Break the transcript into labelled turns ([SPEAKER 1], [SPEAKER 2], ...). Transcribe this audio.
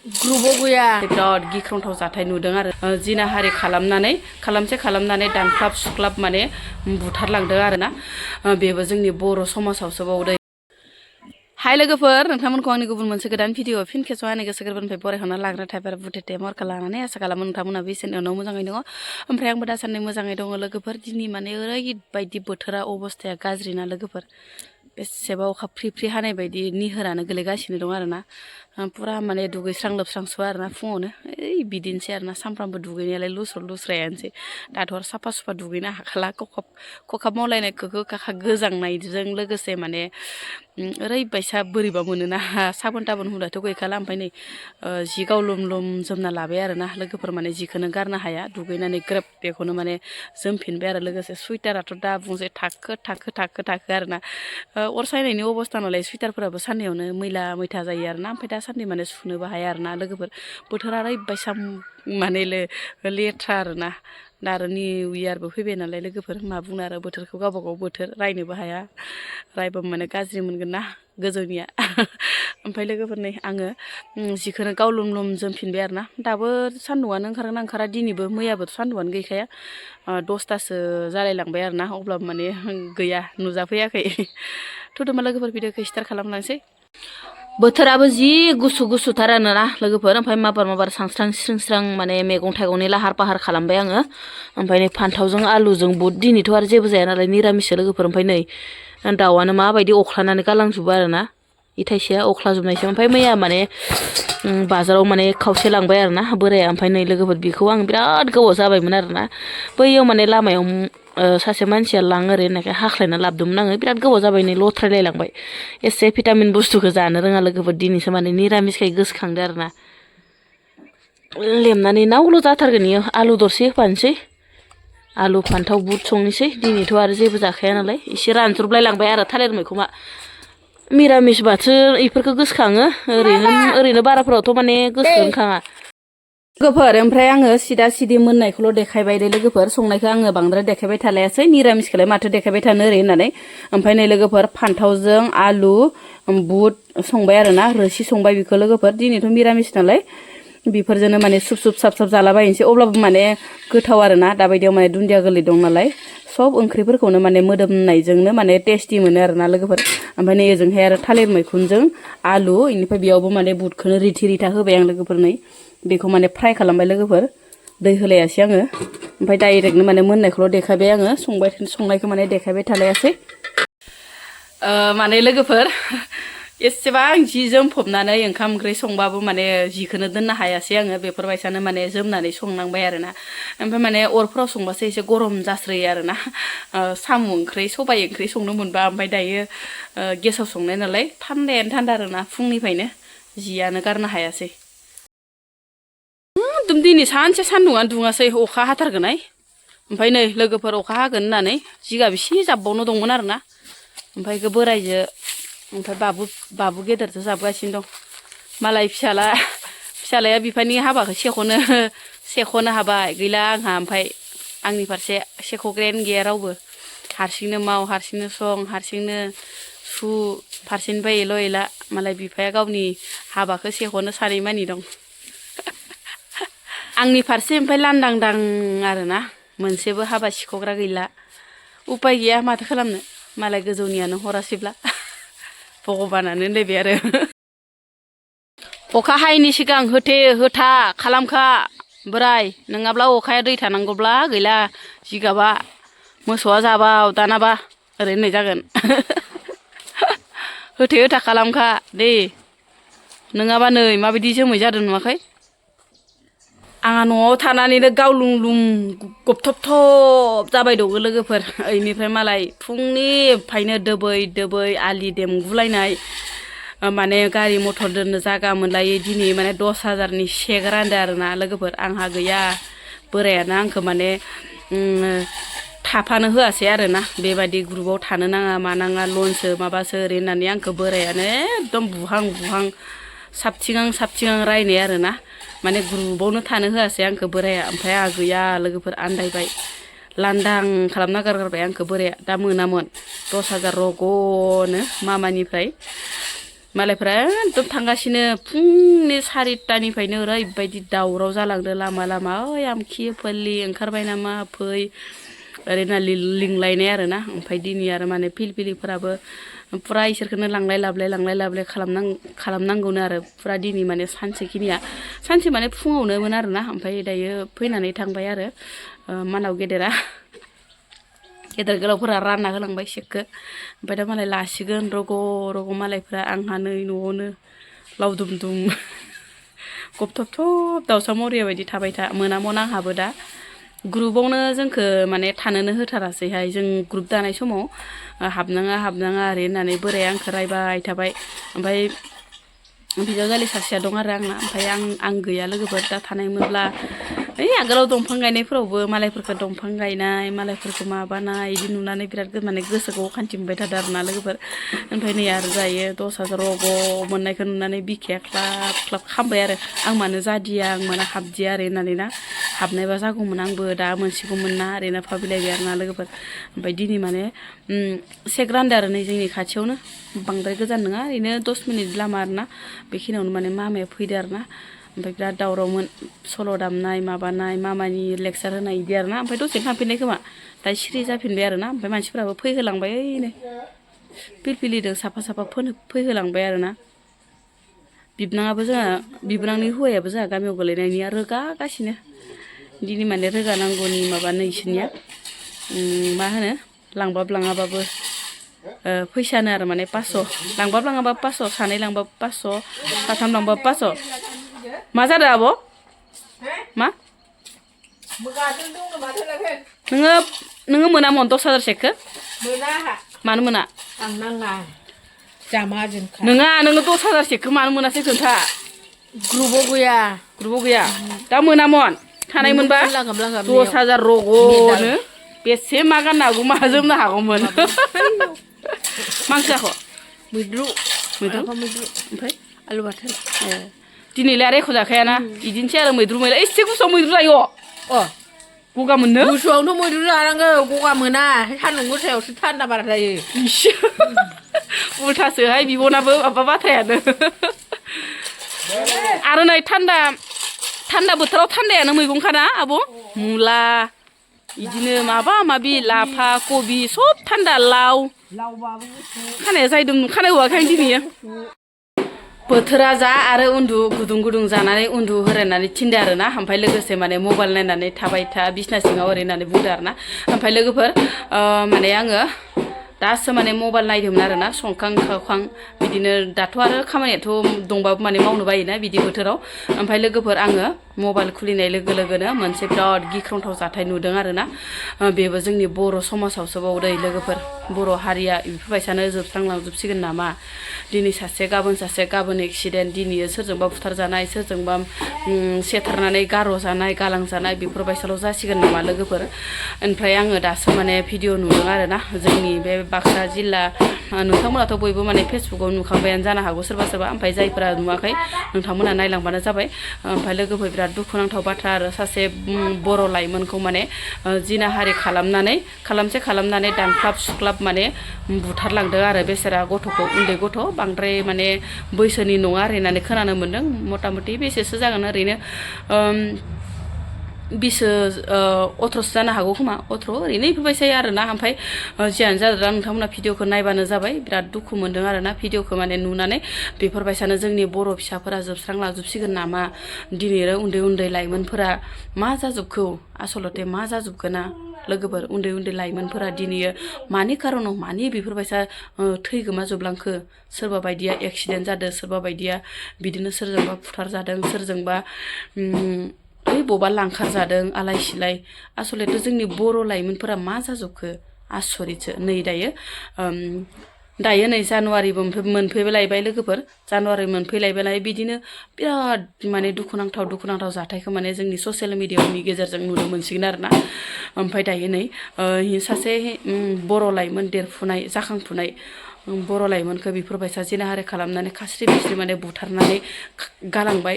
[SPEAKER 1] ग्रुपाव गैया बिराद गिख्रंथाव जाथाय नुदों आरो जिनाहारि खालामनानै दानख्लाब सुख्लाब माने बुथारलांदों आरोना बेबो जोंनि बर' समाजावसो बावदों। हाय लोगोफोर नोंथांमोनखौ आंनि गुबुन मोनसे गोदान भिडिअ फिन खेबसेआव आंनि गोसो गोरबोनिफ्राय बरायहरना लाग्रा थाइबार बुथेथे मरखा लानानै आसा खालामो नोंथांमोना बिसोरनि उनाव मोजाङै दङ ओमफ्राय आंबो दासान्दि मोजाङै दङ लोगोफोर। दिनै माने ओरैबायदि बोथोरा अबस्थाया गाज्रि ना लोगोफोर बेसेबा अखा फ्रि फ्रि हानाय बायदि निहोरानो गोलैगासिनो दं आरोना पुरा माने दुगैस्रां लोबस्रांसो आरोना फुङावनो बिदिनोसै आरोना सामफ्रामबो दुगैनायालाय लुस्रायानोसै दाथ' आरो साफा सुफा दुगैनो हाखाला खखाब मावलायनाय खाखा गोजांनायजों लोगोसे माने ओरैबायसा बोरैबा मोनोना साबोन टाबोन हुदाथ' गैखाला ओमफ्राय नै जि गाव लुम जोमना लाबाय आरोना लोगोफोर माने जिखौनो गारनो हाया दुगैनानै ग्रोब बेखौनो माने जोमफिनबाय आरो लोगोसे सुइटाराथ' दा बुंसै थाखो आरोना अर सायनायनि अबस्था नालाय सुइटारफोराबो साननैयावनो मैला मैथा जायो आरोना ओमफ्राय दा साननै माने सुनोबो हाया आरोना लोगोफोर बोथोरा ओरैबायसा माने लेथ्रा आरोना दा आरो निउ इयारबो फैबाय नालाय लोगोफोर मा बुंनो आरो बोथोरखौ गावबागाव बोथोर रायनोबो हाया रायबाबो माने गाज्रि मोनगोन ना गोजौनिया ओमफ्राय लोगोफोर नै आङो जिखौनो गाव लुम जोमफिनबाय आरोना दाबो सान्दुंआनो ओंखारा दिनैबो मैयाबोथ' सान्दुंआनो गैखाया 10थासो जालायलांबाय आरोना अब्लाबो माने गैया नुजाफैयाखै थ'दोंबा लोगोफोर भिडिअखौ स्टार्ट खालामलांसै। बोथोराबो जि गुसुथार आरोना लोगोफोर ओमफ्राय माबार स्रां माने मैगं थाइगंनि लाहार फाहार खालामबाय आङो ओमफ्राय नै फान्थावजों आलुजों बुट दिनैथ' आरो जेबो जाया नालाय निरामिससो लोगोफोर ओमफ्राय नै दाउआनो माबायदि अख्लानानै गालांजोबो आरोना इथायसेया अख्लाजोबनायसो ओमफ्राय मैया माने बाजाराव माने खावसे लांबाय आरोना बोराया ओमफ्राय नै लोगोफोर बेखौ आं बिराद गोबाव जाबायमोन आरोना बैयाव माने लामायाव सासे मानसिया लां ओरै होननायखाय हाख्लायना लाबोदोंमोन आङो बिराद गोबाव जाबाय नै लथ्रायलायलांबाय एसे भिटामिन बुस्थुखौ जानो रोङा लोगोफोर दिनैसो माने निरामिसखाय गोसोखांदो आरोना लेमनानै नावल' जाथारगोन इयो आलु दरसे होफानोसै आलु फान्थाव बुट संनोसै दिनैथ' आरो जेबो जाखाया नालाय एसे रानज्रबलायलांबाय आरो थालिर मैखोमा मिरामिसबासो इफोरखौ गोसोखाङो ओरैनो बाराफोरावथ' माने गोसोखांनो खाङा लोगोफोर ओमफ्राय आङो सिदा मोननायखौल' देखायबाय दे लोगोफोर संनायखौ आङो बांद्राय देखायबाय थालायासै निरामिसखौलाय माथो देखायबाय थानो ओरै होननानै ओमफ्राय नै लोगोफोर फान्थावजों आलु बुट संबाय आरोना रोसि संबाय बेखौ लोगोफोर दिनैथ' निरामिस नालाय बेफोरजोंनो माने सुब साब जालाबायनोसै अब्लाबो माने गोथाव आरोना दाबायदियाव माने दुन्दिया गोरलै दं नालाय सब ओंख्रिफोरखौनो माने मोदोमनायजोंनो माने टेस्टि मोनो आरोना लोगोफोर ओमफ्राय नै ओजोंहाय आरो थालिर मैखुनजों आलु इनिफ्राय बेयावबो माने बुटखौनो रिथा होबाय आं लोगोफोर नै बेखौ माने फ्राय खालामबाय लोगोफोर दै होलायासै आङो ओमफ्राय डाइरेक्टनो माने मोननायखौल' देखायबाय आङो संनायखौ माने देखायबाय थालायासै माने लोगोफोर एसेबां जि जोमफबनानै ओंखाम ओंख्रि संबाबो माने जिखौनो दोननो हायासै आङो बेफोरबायसानो माने जोमनानै संनांबाय आरोना ओमफ्राय माने अरफोराव संबासो एसे गरम जास्रोयो आरोना साम' ओंख्रि सबाइ ओंख्रि संनो मोनबा ओमफ्राय दायो गेसाव संनाय नालाय थान्दायानो थान्दा आरोना फुंनिफ्रायनो जियानो गारनो हायासै दिनै सानसे सान्दुंआनो दुङासै अखा हाथारगोनहाय ओमफ्राय नै लोगोफोर अखा हागोन होननानै जिगाब एसे जाबबावनो दंमोन आरोना ओमफ्राय बोराइजो ओमफ्राय बाबु गेदेरजों जाबोगासिनो दं मालाय फिसालाया बिफानि हाबाखौ सेख'नो हाबाय गैला आंहा ओमफ्राय आंनि फारसे सेख'ग्रायानो गैया रावबो हारसिंनो माव हारसिंनो सं हारसिंनो सु फारसेनिफ्राय एला मालाय बिफाया गावनि हाबाखौ सेख'नो सानैमानि दं आंनि फारसे ओमफ्राय लांदां आरोना मोनसेबो हाबा सिख'ग्रा गैला उपाय गैया माथो खालामनो मालाय गोजौनियानो हरासैब्ला भगबानानो नैबे आरो अखा हायैनि सिगां होथा खालामखा बोराय नङाब्ला अखाया दै थानांगौब्ला गैला जिगाबा मोसौआ जाबाव दानाबा ओरै होननाय जागोन होथा खालामखा दे नङाबा नै माबायदि जोमै जादों नुवाखै आंहा न'आव थानानैनो गावलुं गबथब जाबाय दङ लोगोफोर ओइनिफ्राय मालाय फुंनिफ्रायनो दोबै आलि देमगुलायनाय माने गारि मथर दोननो जागा मोनलायै दिनै माने 10,000नि सेक रानदो आरोना लोगोफोर आंहा गैया बोरायानो आंखौ माने थाफानो होआसै आरोना बेबायदि ग्रुपाव थानो नाङा मानाङा लनसो माबासो ओरै होननानै आंखौ बोरायानो एकदम बुहां साबथिं रायनाय आरोना माने ग्रुपावनो थानो होआसै आंखौ बोराया ओमफ्राय आंहा गैया लोगोफोर आन्दायबाय लांदां खालामना गारबाय आंखौ बोराया दा मोनामोन 10,000 रग'नो मामानिफ्राय मालायफोरा एकदम थांगासिनो फुंनि 4टानिफ्रायनो ओरैबायदि दावराव जालांदो लामा लामा ओइ आमखि फल्लि ओंखारबाय नामा फै ओरैनो लिंलायनाय आरोना ओमफ्राय दिनै आरो माने फिलफिलिफोराबो फुरा इसोरखौनो लांलाय लाबलाय खालामनांगौनो आरो फुरा दिनै माने सानसे माने फुङावनोमोन आरोना ओमफ्राय दायो फैनानै थांबाय आरो मानाव गेदेर गोलावफोरा रानना होलांबाय सेकखौ ओमफ्राय दा मालाय लासिगोन रग' मालायफ्रा आंहा नै न'आवनो लावदुम गबथब दाउसा मरिया बायदि थाबाय था मोनामन आंहाबो दा ग्रुपावनो जोंखौ माने थानोनो होथारासैहाय जों ग्रुप दानाय समाव हाबनाङा ओरै होननानै बोराया आंखौ रायबाय थाबाय ओमफ्राय बिजावजालि सासेया दं आरो आंना ओमफ्राय आं गैया लोगोफोर दा थानायमोनब्ला ओइ आगोलाव दंफां गायनायफोरावबो मालायफोरखौ दंफां गायनाय मालायफोरखौ माबानाय बिदि नुनानै बिराद माने गोसोखौ खान्थि मोनबाय थादों आरोना लोगोफोर ओमफ्राय नै आरो जायो 10,000 रग' मोननायखौ नुनानै बिखाया ख्लाब खामबाय आरो आं मानो जादिया आं मानो हाबदिया ओरै होननानै ना हाबनायबा जागौमोन आंबो दा मोनसिगौमोन ना ओरैनो फाबिलायबाय आरोना लोगोफोर ओमफ्राय दिनै माने सेक रानदो आरो नै जोंनि खाथियावनो बांद्राय गोजान नङा ओरैनो 10 मिनिट लामा आरोना बेखिनियावनो माने मामाया फैदो आरोना ओमफ्राय बिराद दावरावमोन सल' दामनाय माबानाय मामानि लेक्सार होनाय बिदि आरोना ओमफ्राय दसेनो थांफिननाय खोमा दा सिरि जाफिनबाय आरोना ओमफ्राय मानसिफोराबो फैहोलांबाय ओइनो फिलफिलिजों साफा फैहोलांबाय आरोना बिबोनांनि हौवायाबो जोंहा गामियाव गोलैनायनिया रोगागासिनो दिनै माने रोगानांगौनि माबानो इसोरनिया मा होनो लांबाबो लाङाबाबो फैसानो आरो माने 500 लांबाबो लाङाबाबो 500 सानै लांबाबो 500 साथाम लांबाबो 500 मा जादों आब' मा नोङो मोनामोन 10,000 सेकखौ मानो मोना
[SPEAKER 2] आं नाङा जामाजोंखा
[SPEAKER 1] नङा नोङो 10,000 सेकखौ मानो मोनासै खोन्था
[SPEAKER 2] ग्रुपाव
[SPEAKER 1] गैया दा मोनामोन थानाय मोनबा 10,000 रग'नो बेसे मा गाननो हागौ मा जोमनो हागौमोन मा ओंख्रि जाखो
[SPEAKER 2] मैद्रु
[SPEAKER 1] ओमफ्राय
[SPEAKER 2] आलु बाथोन
[SPEAKER 1] दिनैलाय आरो एख' जाखायाना बिदिनोसै आरो मैद्रु एसे गुसुआव मैद्रु जायो गगा मोननो
[SPEAKER 2] गुसुआवनो मैद्रु जानांगौ गगा मोना सान्दुं गोसायावसो थान्दा बारा जायो
[SPEAKER 1] उल्थासोहाय बिबनाबो माबा बाथायानो आरो नै थान्दा बोथोराव थान्दायानो मैगंखाना आब' मुला बिदिनो माबा माबि लाफा कबि सब थान्दा लाव खानाया जाहैदों खानाय हवाखै आं दिनै बोथोरा जा आरो गुदुं जानानै उन्दु होरायनानै थिनदो आरोना ओमफ्राय लोगोसे माने मबाइल नायनानै थाबाय था बिसना सिङाव ओरै होननानै बुंदो आरोना ओमफ्राय लोगोफोर माने आङो दासो माने मबाइल नायदोंमोन आरोना संखां खावखां बिदिनो दाथ' आरो खामानियाथ' दंबाबो माने मावनो बायोना बिदि बोथोराव ओमफ्राय लोगोफोर आङो मबाइल खुलिनाय लोगो लोगोनो मोनसे बिराद गिख्रंथाव जाथाय नुदों आरोना बेबो जोंनि बर' समाजावसो बावदै लोगोफोर बर' हारिया बेफोरबायसानो जोबस्रांलांजोबसिगोन नामा दिनै सासे गाबोन एक्सिडेन्ट दिनै सोरजोंबा बुथारजानाय सोरजोंबा सेथारनानै गार'जानाय गालांजानाय बेफोरबायसाल' जासिगोन नामा लोगोफोर ओमफ्राय आङो दासो माने भिडिअ नुदों आरोना जोंनि बे बाक्सा जिल्ला नोंथांमोनाथ' बयबो माने फेसबुकाव नुखांबायानो जानो हागौ सोरबा ओमफ्राय जायफोरा नुवाखै नोंथांमोना नायलांबानो जाबाय ओमफ्राय लोगोफोर बिराद दुखुनांथाव बाथ्रा आरो सासे बर' लाइमोनखौ माने जिनाहारि खालामनानै दानख्लाब सुख्लाब माने बुथारलांदों आरो बेसेरा गथ'खौ उन्दै गथ' बांद्राय माने बैसोनि नङा आरो होननानै खोनानो मोन्दों मथा मथि बेसेसो जागोन ओरैनो 18 जानो हागौ खोमा 18 ओरैनो बेफोरबायसा आरोना ओमफ्राय जियानो जादों नोंथांमोना भिडिअखौ नायबानो जाबाय बिराद दुखु मोनदों आरोना भिडिअखौ माने नुनानै बेफोरबायसानो जोंनि बर' फिसाफोरा जोबस्रांलांजोबसिगोन नामा दिनै उन्दै लाइमोनफोरा मा जाजोबखो आसलथे मा जाजोबगोना लोगोफोर उन्दै लाइमोनफोरा दिनै मानि खारनाव मानि बेफोरबायसा थैगोमाजोबलांखो सोरबा बायदिया एक्सिडेन्ट जादों सोरबा बायदिया बिदिनो सोरजोंबा बुथारजादों सोरजोंबा बबा लांखार जादों आलाय सिलाय आसलथे जोंनि बर' लाइमोनफोरा मा जाजोबखो आसरितसो नै दायो नै जानुवारिबो मोनफैलायबाय लोगोफोर जानुवारि मोनफैलायबाय बिदिनो बिराद माने दुखुनांथाव जाथायखौ माने जोंनि ससियेल मिडियानि गेजेरजों नुनो मोनसिगोन आरोना ओमफ्राय दायो नै सासे बर' लाइमोन देरफुनाय जाखांफुनाय बर' लाइमोनखौ बेफोरबायसा जिनाहारि खालामनानै खास्रि बिस्रि माने बुथारनानै गालांबाय